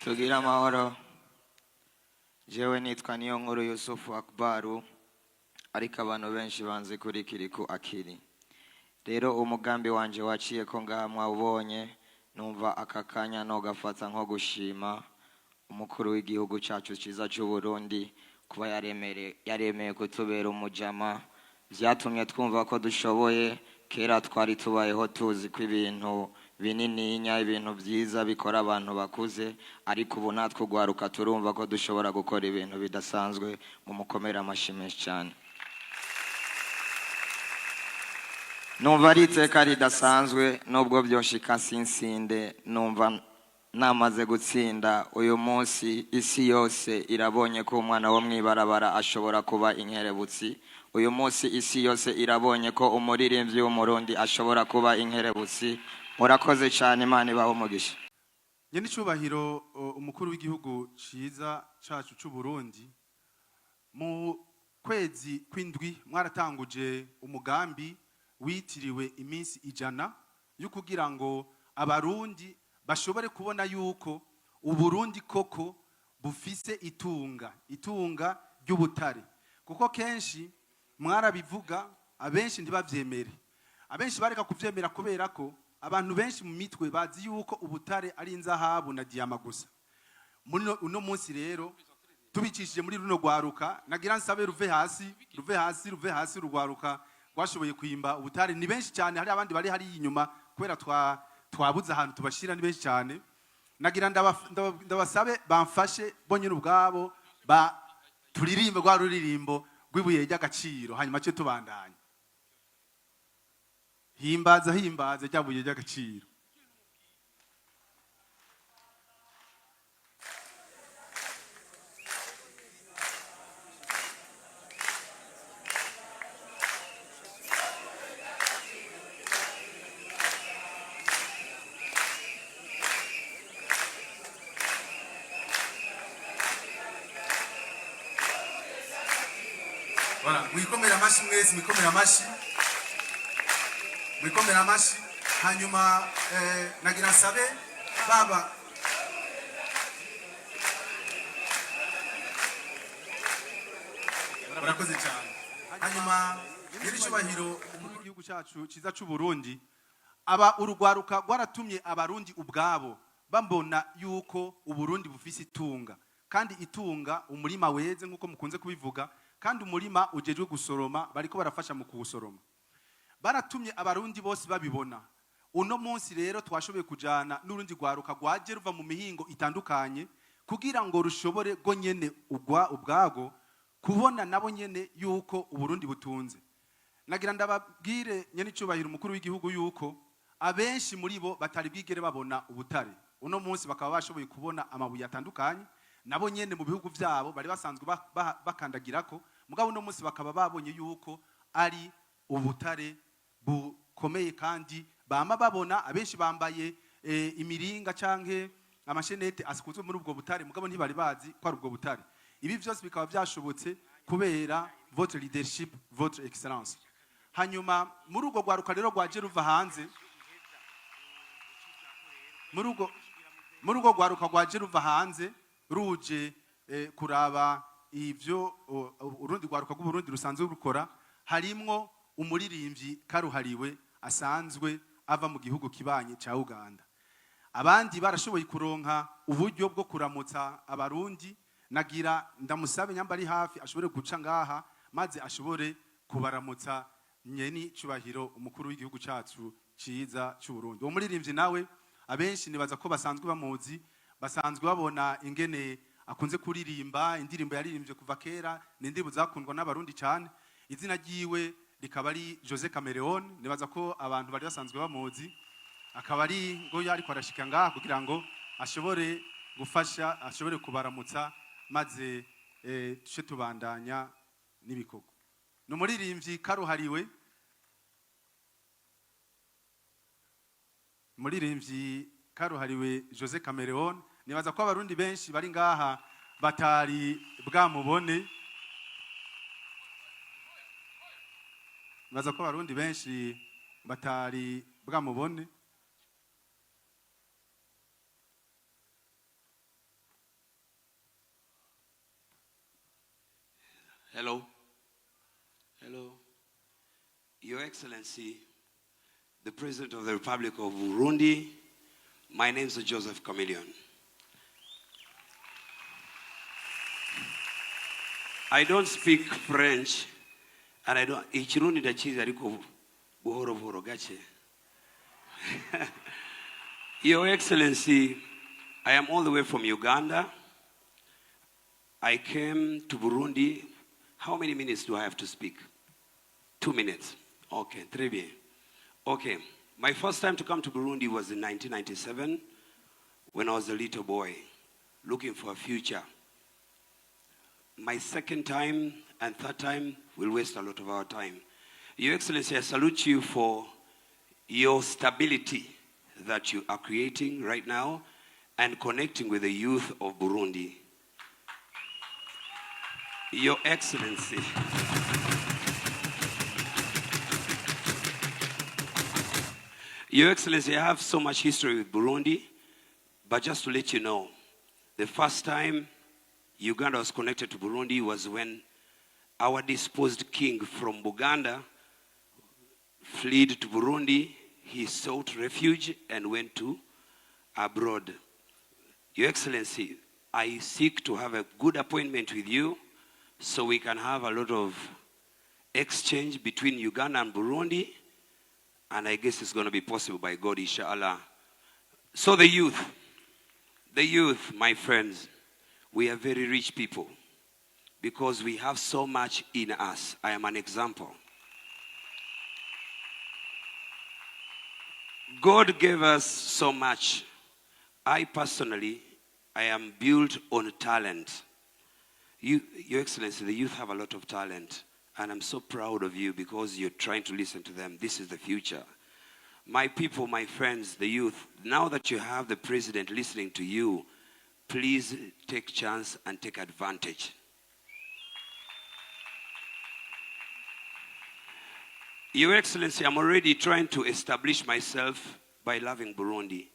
Tugire amahoro. Jewe nitwa Niyonkuru Yusufu Akbaru, ariko abantu benshi banzi kuri Kirikou Akili. Rero umugambi wanje waciye ko ngaha mwawubonye, numva aka kanya nogafata nko gushima umukuru w'igihugu cyacu cyiza cy'u Burundi kuba yaremeye kutubera umujama. Vyatumye twumva ko dushoboye. Kera twari tubayeho tuzi ko ibintu binininya, ibintu byiza bikora abantu bakuze, ariko ubu natwe ugwaruka turumva ko dushobora gukora ibintu bidasanzwe. Mu mukomere amashyi menshi cyane. Numva ari iteka ridasanzwe, nubwo byoshika sinsinde, numva namaze gutsinda. Uyu munsi isi yose irabonye ko umwana wo mwibarabara ashobora kuba inkerebutsi. Uyu munsi isi yose irabonye ko umuririmbyi w'Umurundi ashobora kuba inkerebutsi. Murakoze cyane, Imana ibahe umugisha. Nyene icubahiro umukuru w'igihugu ciza cacu c'u Burundi, mu kwezi kw'indwi mwaratanguje umugambi witiriwe iminsi 100 yo kugira ngo Abarundi bashobore kubona yuko Uburundi koko bufise itunga, itunga ry'ubutare, kuko kenshi mwarabivuga abenshi ntibavyemere. Abenshi bareka kuvyemera kubera ko abantu benshi mu mitwe bazi yuko ubutare ari inzahabu na diyama gusa. Muri uno munsi rero tubicishije muri runo rwaruka, nagira nsabe ruve hasi, ruve hasi, ruve hasi. Rugwaruka rwashoboye kwimba ubutare ni benshi cyane. Hari abandi bari hari inyuma kubera twabuze ahantu tubashira, ni benshi cyane. Nagira ndabasabe bamfashe bonyine ubwabo ba turirimbe rwa ruririmbo rw'ibuye ry'agaciro, hanyuma cyo tubandanya. Himbaza, himbaza rya buye ry'agaciro. Voilà, mwikomere amashyi mwese, mwikomere amashyi, mwikomere amashyi. Hanyuma nagira nsabe baba murakoze cyane. Hanyuma nyir'icyubahiro umukuru w'igihugu cyacu cyiza cy'u Burundi, aba urugwaruka rwaratumye Abarundi ubwabo bambona yuko Uburundi bufise itunga, kandi itunga umurima weze nk'uko mukunze kubivuga, kandi umurima ujejwe gusoroma, bariko barafasha mu kuwusoroma. Baratumye Abarundi bose babibona. Uno munsi rero twashoboye kujana n'urundi rwaruka rwaje ruva mu mihingo itandukanye kugira ngo rushobore go nyene ugwa ubwago kubona nabo nyene yuko Uburundi butunze. Nagira ndababwire nyene icyubahiro umukuru w'igihugu yuko abenshi muri bo batari bwigere babona ubutare. Uno munsi bakaba bashoboye kubona amabuye atandukanye nabo nyene mu bihugu vyabo bari basanzwe bakandagirako, mugabo uno munsi bakaba babonye yuko ari ubutare bukomeye, kandi bama babona abenshi bambaye imiringa canke amashenete asikunzwe muri ubwo butare, mugabo ntibari bazi ko ari ubwo butare. Ibi vyose bikaba byashobotse kubera votre leadership, votre excellence. Hanyuma muri urwo rwaruka rero rwaje ruva hanze, muri urwo rwaruka rwaje ruva hanze ruje kuraba ivyo urundi rwaruka rw'Uburundi rusanzwe rukora, harimwo umuririmbyi karuhariwe asanzwe ava mu gihugu kibanye ca Uganda. Abandi barashoboye kuronka uburyo bwo kuramutsa Abarundi. Nagira ndamusabe nyamba ari hafi ashobore guca ngaha maze ashobore kubaramutsa nyeni cubahiro umukuru w'igihugu cacu ciza c'u Burundi. Uwo muririmbyi nawe abenshi nibaza ko basanzwe bamuzi, basanzwe babona ingene akunze kuririmba indirimbo yaririmbye kuva kera, ni indirimbo zakundwa n'Abarundi cyane. Izina ryiwe rikaba ari Jose Chameleone. Nibaza ko abantu bari basanzwe bamuzi. Akaba ari ngo yariko arashika ngaha kugira ngo ashobore gufasha, ashobore kubaramutsa, maze tuce tubandanya n'ibikorwa. Ni umuririmbyi karuhariwe, umuririmbyi karuhariwe Jose Chameleone. Nibaza ko Abarundi benshi bari ngaha batari bwamubone. Nibaza ko Abarundi benshi batari bwamubone. Hello. Hello. Your Excellency, the President of the Republic of Burundi, my name is Joseph Chameleone. I don't speak French, and I don't, Ikirundi ndakizi ariko buhoro buhoro gake. Your Excellency, I am all the way from Uganda. I came to Burundi. How many minutes do I have to speak? 2 minutes. Okay, très bien. Okay, my first time to come to Burundi was in 1997 when I was a little boy looking for a future. My second time and third time will waste a lot of our time. Your Excellency, I salute you for your stability that you are creating right now and connecting with the youth of Burundi. Your Excellency, Your Excellency, I have so much history with Burundi, but just to let you know, the first time Uganda was connected to Burundi was when our disposed king from Buganda fled to Burundi. He sought refuge and went to abroad. Your Excellency, I seek to have a good appointment with you so we can have a lot of exchange between Uganda and Burundi. And I guess it's going to be possible by God, inshallah. So the youth, my friends, we are very rich people because we have so much in us. I am an example. God gave us so much. I personally, I am built on talent. You, Your Excellency, the youth have a lot of talent. And I'm so proud of you because you're trying to listen to them. This is the future. My people, my friends, the youth, now that you have the president listening to you, please take chance and take advantage. Your Excellency, I'm already trying to establish myself by loving Burundi.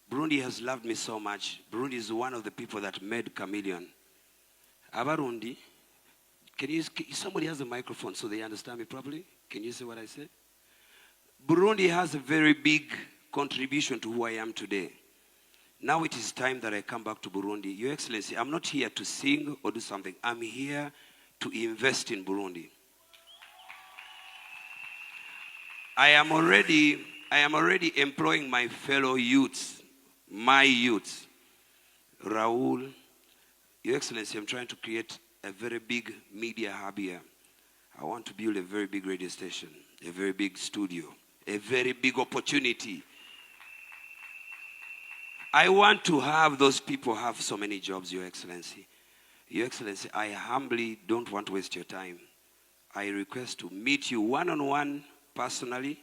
Burundi has loved me so much. Burundi is one of the people that made Chameleone. Abarundi, can you, somebody has a microphone so they understand me properly? Can you say what I said? Burundi has a very big contribution to who I am today. Now it is time that I come back to Burundi. Your Excellency, I'm not here to sing or do something. I'm here to invest in Burundi. I am already employing my fellow youths, my youths. Raul, Your Excellency, I'm trying to create a very big media hub here. I want to build a very big radio station, a very big studio, a very big opportunity. I want to have those people have so many jobs, Your Excellency. Your Excellency, I humbly don't want to waste your time. I request to meet you one on one personally,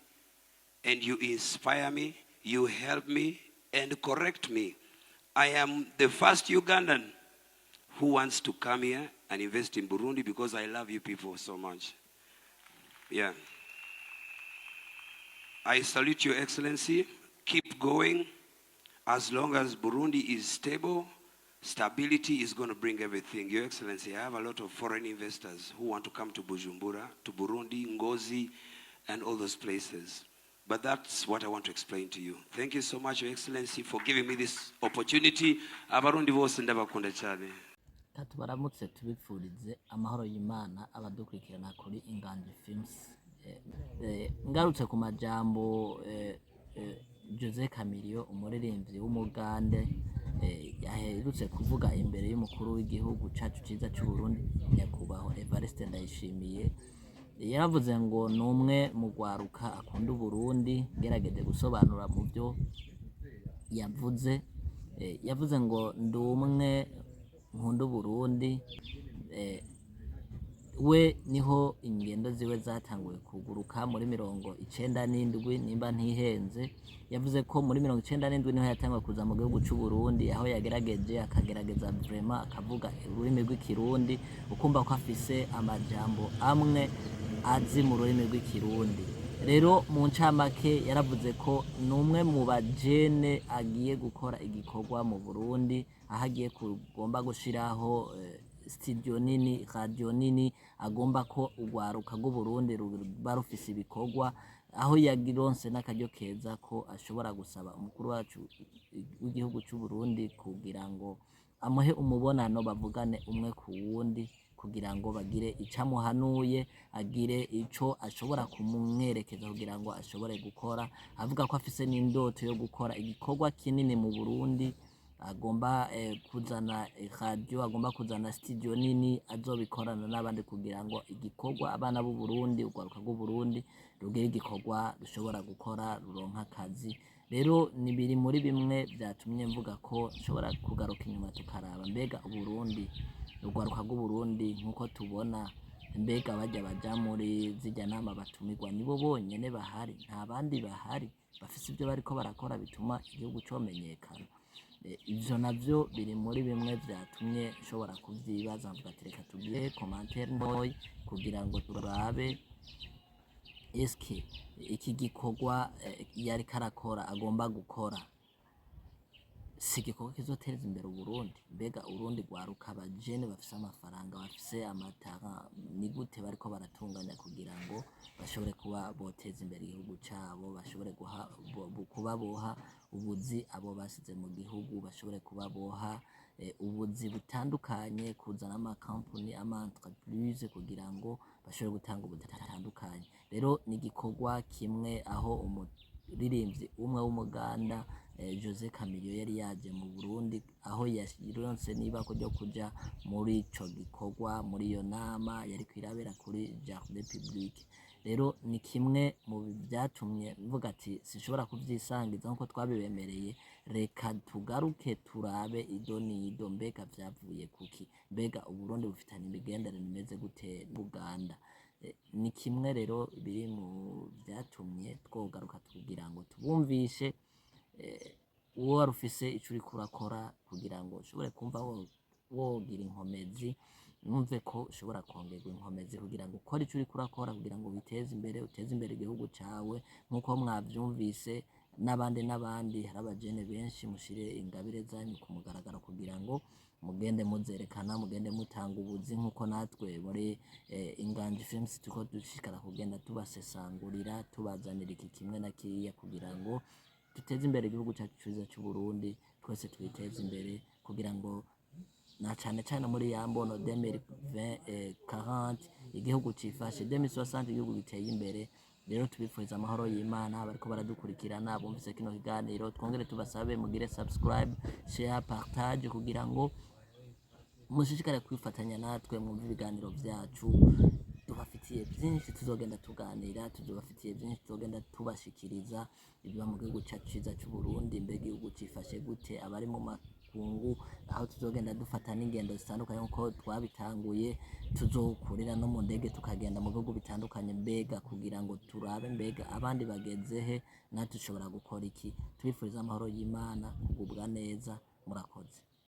and you inspire me, you help me, and correct me. I am the first Ugandan who wants to come here and invest in Burundi because I love you people so much. Yeah. I salute Your Excellency. Keep going. As long as Burundi is stable, stability is going to bring everything. Your Excellency, I have a lot of foreign investors who want to come to Bujumbura, to Burundi, Ngozi, and all those places. But that's what I want to explain to you. Thank you so much, Your Excellency, for giving me this opportunity. Abarundi bose ndabakunda cyane. Tubaramutse, tubipfurize amahoro y'Imana abadukurikirana kuri Inganji Films. Ngarutse ku majambo Jose Chameleone, umuririmbyi w'umugande, yaherutse kuvuga imbere y'umukuru w'igihugu cacu ciza c'u Burundi, nyakubahwa Evariste Ndayishimiye, yaravuze ngo ni umwe mu rwaruka akunda Uburundi. Ngerageje gusobanura mu byo yavuze, yavuze ngo ndi umwe nkunda Uburundi. We niho ingendo ziwe zatanguye kuguruka muri 97, nimba ntihenze. Yavuze ko muri 97 niho yatanguye kuza mu gihugu c'u Burundi, aho yagerageje, akagerageza vraiment akavuga ururimi rw'Ikirundi, ukumva ko afise amajambo amwe azi mu rurimi rw'Ikirundi. Rero mu ncamake yaravuze ko ni umwe mu bajene agiye gukora igikorwa mu Burundi, aho agiye kugomba gushiraho studio nini, radio nini, agomba ko urwaruka rw'Uburundi ruba rufise ibikorwa, aho yagironse n'akaryo keza ko ashobora gusaba umukuru wacu w'igihugu c'u Burundi kugira ngo amuhe umubonano, bavugane umwe ku wundi, kugira ngo bagire ico amuhanuye, agire ico ashobora kumwerekeza kugira ngo ashobore gukora. Avuga ko afise n'indoto yo gukora igikorwa kinini mu Burundi, agomba kuzana radio, agomba kuzana studio nini, azobikorana n'abandi kugira ngo igikorwa abana b'u Burundi, urwaruka rw'u Burundi rugire igikorwa rushobora gukora, ruronka akazi. Rero ni biri muri bimwe vyatumye mvuga ko nshobora kugaruka inyuma tukaraba mbega Uburundi, urwaruka rw'Uburundi nkuko tubona, mbega barya baja muri zirya nama batumirwa nibo bonyene bahari? Nta bandi bahari bafise ivyo bariko barakora bituma igihugu comenyekana? Ivyo navyo biri muri bimwe vyatumye nshobora kuvyibaza, mvuga ati reka tugire commentaire ntoyi kugira ngo turabe eske iki gikorwa yariko arakora, agomba gukora, si igikorwa kizoteza imbere Uburundi? Mbega urundi rwaruka, abajene bafise amafaranga, bafise amatara, ni gute bariko baratunganya kugira ngo bashobore kuba boteza imbere igihugu cabo, bashobore guha kuba boha ubuzi abo basize mu gihugu, bashobore kuba boha ubuzi butandukanye, kuzana amakampuni, ama entreprise, kugira ngo bashobore gutanga ubuzi butandukanye? Rero ni igikorwa kimwe aho umuririmbyi umwe w'umuganda, Jose Chameleone, yari yaje mu Burundi, aho yaronse n'ibako ryo kuja muri ico gikorwa, muri iyo nama yariko irabera kuri Jardin Public. Rero ni kimwe mu vyatumye mvuga ati sinshobora kuvyisangiza nkuko twabibemereye, reka tugaruke turabe ido n'ido, mbega vyavuye kuki? Mbega Uburundi bufitanye imigenderanire imeze gute n'Ubuganda? Ni kimwe rero biri mu vyatumye twogaruka kugira ngo tubumvishe uwo wari ufise ico uriko urakora, kugira ngo ushobore kumva wogira inkomezi, numve ko ushobora kongerwa inkomezi kugira ngo ukore ico uriko urakora, kugira ngo witeze imbere, uteze imbere igihugu cawe. Nk'uko mwavyumvise n'abandi n'abandi, hari abajene benshi mushire ingabire zanyu ku mugaragaro kugira ngo mugende muzerekana, mugende mutanga ubuzi, nk'uko natwe muri Inganji Films turiko dushishikara kugenda tubasesangurira, tubazanira iki kimwe na kiriya, kugira ngo duteze imbere igihugu cyacu ciza c'u Burundi, twese twiteze imbere, kugira ngo na cane cane muri ya mbono 2040 igihugu cifashe, 2060 igihugu giteye imbere. Rero tubifuriza amahoro y'Imana bariko baradukurikirana, bumvise kino kiganiro. Twongere tubasabe mugire subscribe, share, partage, kugira ngo mushishikare kwifatanya natwe, mwumve ibiganiro vyacu. Tubafitiye byinshi tuzogenda tuganira, tuzobafitiye byinshi tuzogenda tubashikiriza ibiba mu gihugu cyacu ciza c'u Burundi. Mbega igihugu cifashe gute? Abari mu makungu, aho tuzogenda dufata n'ingendo zitandukanye nkuko twabitanguye, tuzokurira no mu ndege tukagenda mu bihugu bitandukanye, mbega kugira ngo turabe mbega abandi bageze he, natwe dushobora gukora iki? Tubifuriza amahoro y'Imana, kugubwa neza. Murakoze.